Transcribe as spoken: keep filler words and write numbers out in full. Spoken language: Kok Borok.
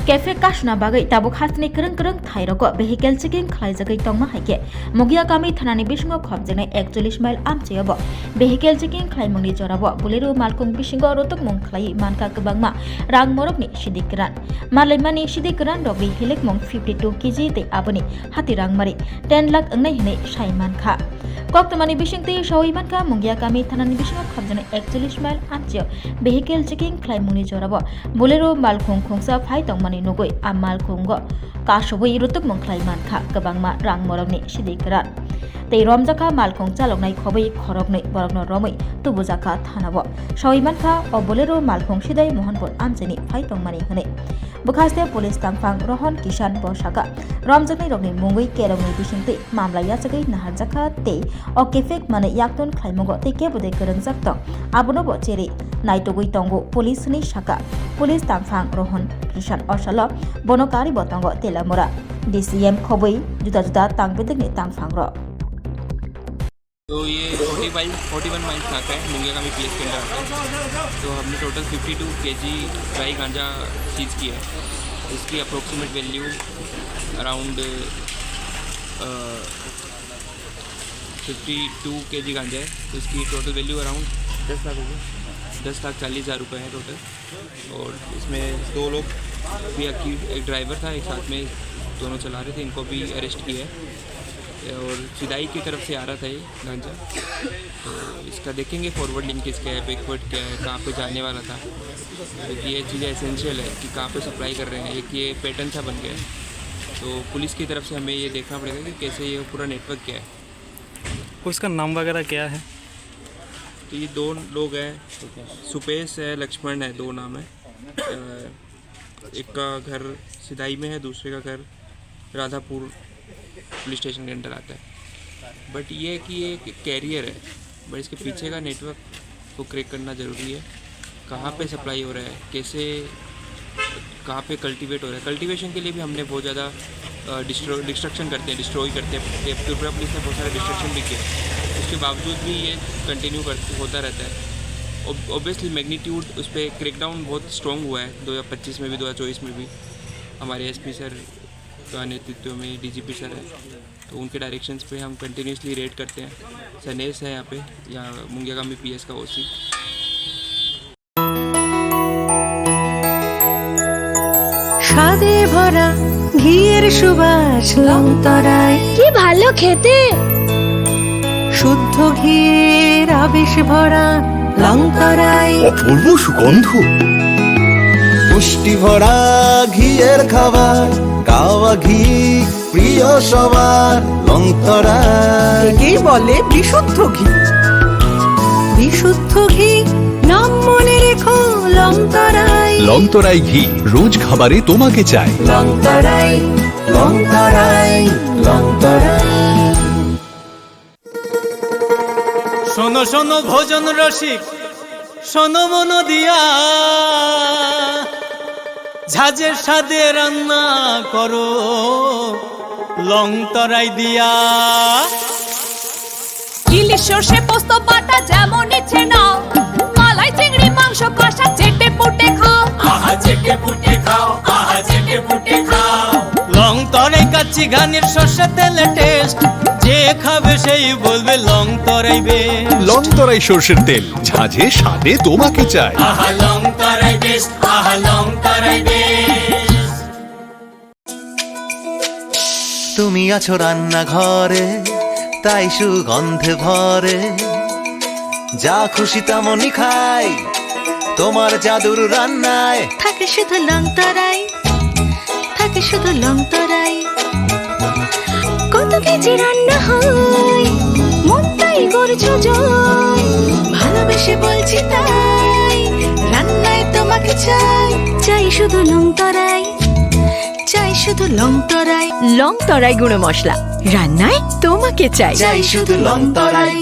Cafe kasuna bagwi tabuk hasteni kwrwng kwrwng thairogo vehicle checking khlaijagwi tongma hai khe, Mungiakami thanani bisingo khopjaknai ekchollish mile amchaio bo vehicle checking khlaimungni jorao Bolero malkhung bisingo rwtwkmung khlaiwi mankha kwbangma rang morokni sidi kwran. Malaimani sidi kwran rokni hilikmung fifty two K G tei aboni hati rangmari ten lakh wngnai hwnwi sai mankha. Koktwmani bisingtwi saui mankha, Mungiakami thanani bisingo khopjaknai ekchollish mile amchaio vehicle checking khlaimungni jorao Bolero malkhung khungsa phai tongmani nugwi a malkhungo kasubui rwtwkmung khlai mankha kwbangma rang morokni sidi kwran. Tei romjakha malkhung chaloknai khobwi khoroknwi borokno romwi tubujakha thanao. Saui mankha o Bolero malkhung sidai Mohanpur amchaini phai tongmani hwnwi. Bwkhaste police tangphang Rohon Kishan bo sakha, romjaknairokni mungwi kerongni bisingtwi mamla yachagwi naharjakha tei o kefek manwi yakton khlaimungo tei kebo de kwrwngjak tong, abono bo cherwi naitugwi tongo police hwnwi sakha. Police tangphang Rohon Kishan o salo bono karwi bo tongo Telamura D C M khobwi juda juda tangpedekni tangphangrok. तो ये forty mile, forty one miles नाका है, मुंगियाकामी पीएस के अंदर आता है। तो हमने total fifty two KG dry गांजा सीज किया है। इसकी approximate value around, uh, fifty two KG गांजा है, तो इसकी टोटल वैल्यू अराउंड दस लाख होगी, दस लाख चालीस हज़ार रुपये है टोटल। और इसमें दो लोग भी अक्यूज, एक ड्राइवर था, एक साथ में दोनों चला रहे थे, इनको भी अरेस्ट किया है। और सिदाई की तरफ से आ रहा था ये गांजा, तो इसका देखेंगे फॉरवर्ड लिंकेज क्या है, बैकवर्ड क्या है, कहाँ पे जाने वाला था, क्योंकि ये चीज़ें एसेंशियल है कि कहाँ पे सप्लाई कर रहे हैं। एक ये पैटर्न सा बन गया है, तो पुलिस की तरफ से हमें ये देखना पड़ेगा कि कैसे ये पूरा नेटवर्क क्या है। उसका नाम वगैरह क्या है? तो ये दो लोग हैं, सुपेश है, लक्ष्मण है, दो नाम है। अ, एक का घर सिदाई में है, दूसरे का घर राधापुर पुलिस स्टेशन के अंडर आता है। बट ये है कि ये एक कैरियर है, बट इसके पीछे का नेटवर्क को क्रैक करना ज़रूरी है। कहाँ पे सप्लाई हो रहा है, कैसे, कहाँ पे कल्टीवेट हो रहा है। कल्टीवेशन के लिए भी हमने बहुत ज़्यादा, अ, डिस्ट्रो-, डिस्ट्रक्शन करते हैं, डिस्ट्रॉय करते हैं। ये त्रिपुरा पुलिस ने बहुत सारा डिस्ट्रक्शन भी किया, उसके बावजूद भी ये कंटिन्यू कर, होता रहता है। ऑब-, ऑब्वियसली मैग्नीट्यूड, उस पे क्रैकडाउन बहुत स्ट्रॉन्ग हुआ है दो हज़ार पच्चीस में भी, दो हज़ार चौबीस में भी। हमारे एसपी सर का नेतृत्व में डीजीपी सर है, तो उनके डायरेक्शंस पे हम कंटिन्यूअसली रेड करते हैं। सनेस है यहाँ पे, यहाँ मुंगियाकामी पीएस का ओसी। স্বাদে ভরা ঘিয়ের সুবাস লংতরায়। কি ভালো খেতে। শুদ্ধ ঘিয়ের আবেশ ভরা লংতরায়। অপূর্ব সুগন্ধ। পুষ্টি ভরা ঘিয়ের খাবার, গাওয়া ঘি প্রিয় সবার, লংতরায়। একেই বলে বিশুদ্ধ ঘি। বিশুদ্ধ ঘি, নাম মনে রেখো লংতরায়। লংতরাই ঘি, রোজ খাবারে তোমাকে চাই। লংতরায়, লংতরায়, লংতরায়। শোনো শোনো ভোজন রসিক, শোনো মন দিয়া, ঝাঁঝের স্বাদে রান্না করো লং তরাই দিয়া। ইলিশ সর্ষে পোস্ত বাটা যেমন ইচ্ছে নাও, মালাই চিংড়ি মাংস কষা চেটে পুটে খাও। আহা চেটে পুটে খাও, আহা চেটে পুটে খাও। লং তরাই কাচ্চি ঘানির সর্ষে তেলে টেস্ট, যে খাবে সেই বলবে লং তরাই বেস্ট। লং তরাই সর্ষের তেল, ঝাঁঝে স্বাদে তোমাকে চাই। আহা লং তরাই বেস্ট, আহা লং তরাই বেস্ট। তুমি আছো রান্নাঘরে, তাই সুগন্ধে ভরে। যা খুশি তেমনই খাই, তোমার জাদুর রান্নায়। থাকে শুধু লং তরাই, থাকে শুধু লং তরাই। কত কেজি রান্না হয়, মনটাই করছো জয়। ভালোবেসে বলছি তাই, রান্নায় তোমাকে চাই। চাই শুধু লং তরাই, চাই শুধু লং তরাই। লং তরাই গুঁড়ো মশলা, রান্নায় তোমাকে চাই। চাই শুধু লং তরাই।